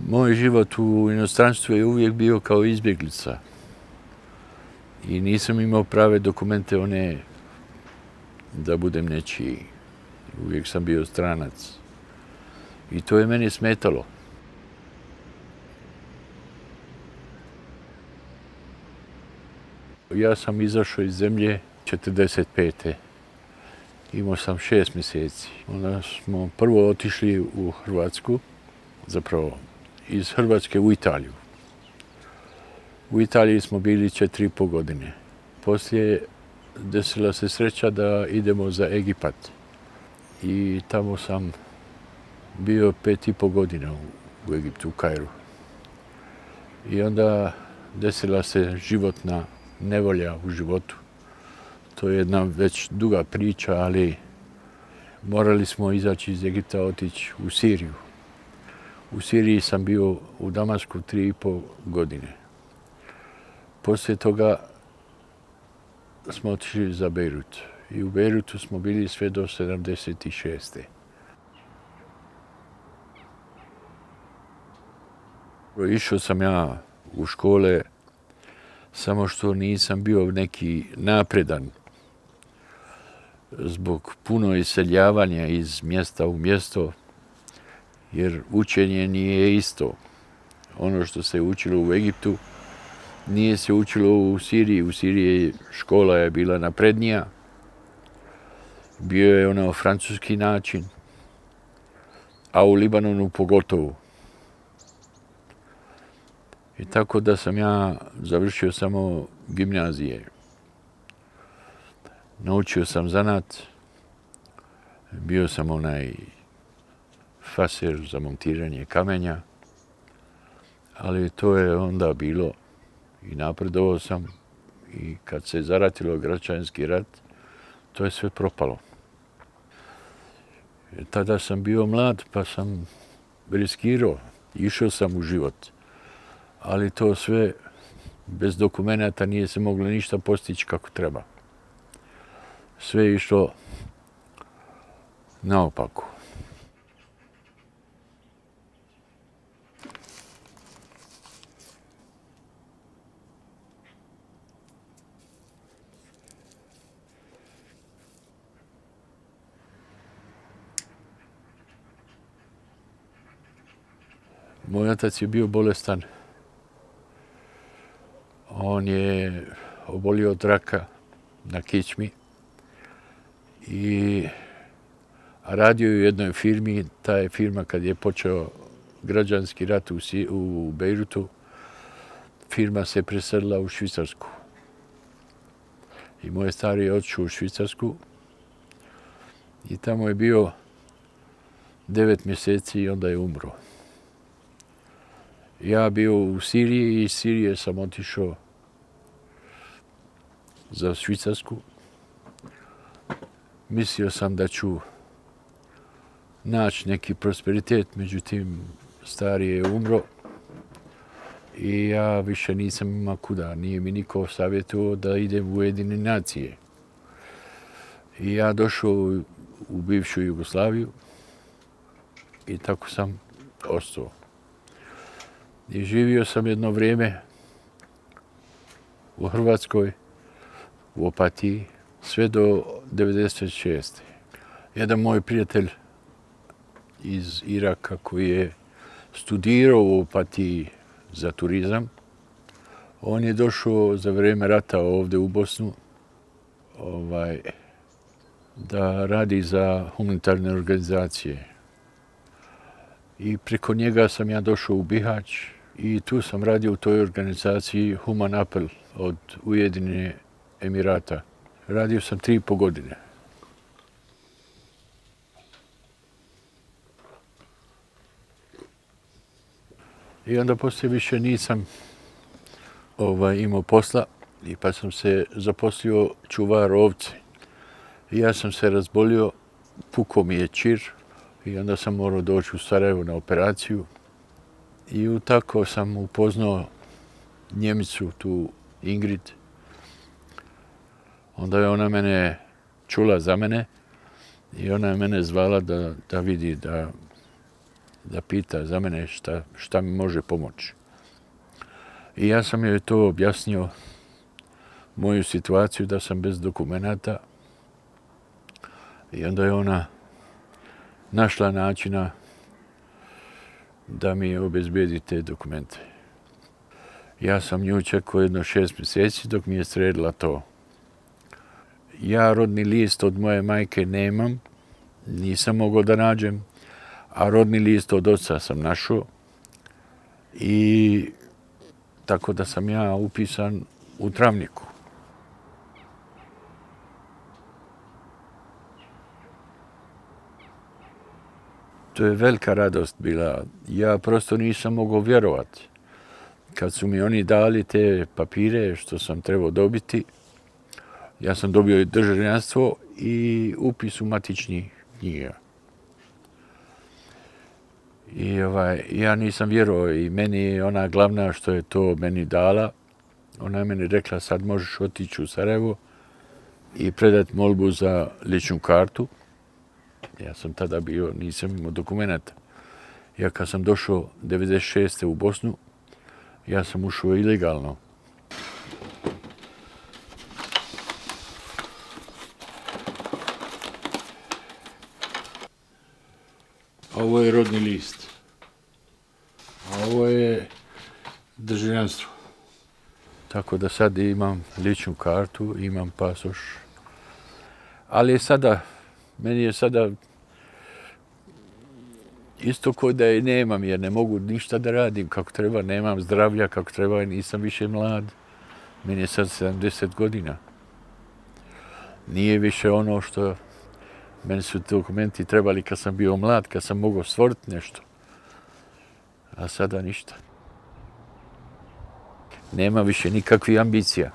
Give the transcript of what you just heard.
Moj život u inostranstvu je uvijek bio kao izbjeglica. I nisam imao prave dokumente one da budem nečiji. Uvijek sam bio stranac. I to je meni smetalo. Ja sam izašao iz zemlje 45. Imao sam 6 mjeseci. Onda smo prvo otišli u Hrvatsku, zapravo iz Hrvatske u Italiju. U Italiji smo bili 4,5 godine. Poslije desila se sreća da idemo za Egipat. I tamo sam bio 5,5 godina u Egiptu, u Kairu. I onda desila se životna nevolja u životu. To je jedna već duga priča, ali morali smo izaći iz Egipta, otići u Siriju. U Siriji sam bio u Damasku 3,5 godine. Poslije toga smo otišli za Bejrut. I u Bejrutu smo bili sve do 76. Išao sam ja u škole, samo što nisam bio neki napredan zbog puno iseljavanja iz mjesta u mjesto, jer učenje nije isto. Ono što se učilo u Egiptu nije se učilo u Siriji. U Siriji škola je bila naprednija. Bio je ono francuski način, a u Libanonu pogotovo. I tako da sam ja završio samo gimnazije. Naučio sam zanat. Bio sam onaj faser za montiranje kamenja. Ali to je onda bilo i napredovao sam. I kad se zaratilo građanski rat, to je sve propalo. Tada sam bio mlad, pa sam riskirao. Išao sam u život. Ali to sve bez dokumenata nije se moglo ništa postići kako treba. Sve je išlo naopako. Moj otac je bio bolestan. On je obolio od raka na kičmi i radio je u jednoj firmi. Ta je firma, kad je počeo građanski rat u Bejrutu, firma se preselila u Švicarsku. I moj stari je otišao u Švicarsku i tamo je bio 9 mjeseci i onda je umro. Ja bio u Siriji i iz Sirije sam otišao za Švicarsku. Mislio sam da ću naći neki prosperitet, međutim stari je umro i ja više nisam imao kuda. Nije mi niko savjetovao da idem u Ujedinjene nacije. I ja došao u bivšu Jugoslaviju i tako sam ostao. I živio sam jedno vrijeme u Hrvatskoj, u Opatiji, sve do 96. Jedan moj prijatelj iz Iraka koji je studirao u Opatiji za turizam, on je došao za vrijeme rata ovdje u Bosnu da radi za humanitarne organizacije. I preko njega sam ja došao u Bihać i tu sam radio u toj organizaciji Human Apel od Ujedinjenih Emirata. Radio sam 3,5 godine. I onda poslije više nisam imao posla i pa sam se zaposlio čuvar ovce. I ja sam se razbolio, pukao mi je čir i onda sam morao doći u Sarajevo na operaciju. I tako sam upoznao Njemicu, tu Ingrid. Onda je ona mene čula za mene i ona je mene zvala da vidi da pita za mene šta mi može pomoći. I ja sam joj to objasnio, moju situaciju da sam bez dokumenata. I onda je ona našla načina da mi obezbijedi te dokumente. Ja sam nju čekao jedno 6 mjeseci dok mi je sredila to. Ja rodni list od moje majke nemam, nisam mogao da nađem, a rodni list od oca sam našao i tako da sam ja upisan u Travniku. To je velika radost bila. Ja prosto nisam mogao vjerovati. Kad su mi oni dali te papire što sam trebao dobiti, ja sam dobio i državljanstvo i upis u matični knjiga. I ja nisam vjerovao i meni je ona glavna što je to meni dala. Ona je meni rekla sad možeš otići u Sarajevo i predati molbu za ličnu kartu. Ja sam tada bio, nisam imao dokumenta. Ja kad sam došao 96. u Bosnu, ja sam ušao ilegalno. Ovo je rodni list. A ovo je državljanstvo. Tako da sad imam ličnu kartu, imam pasoš. Ali meni je sada isto kao da je nemam, jer ne mogu ništa da radim kako treba, nemam zdravlja kako treba, nisam više mlad. Meni je sad 70 godina. Nije više ono što meni su dokumenti trebali kad sam bio mlad, kad sam mogao stvoriti nešto. A sada ništa. Nema više nikakvih ambicija.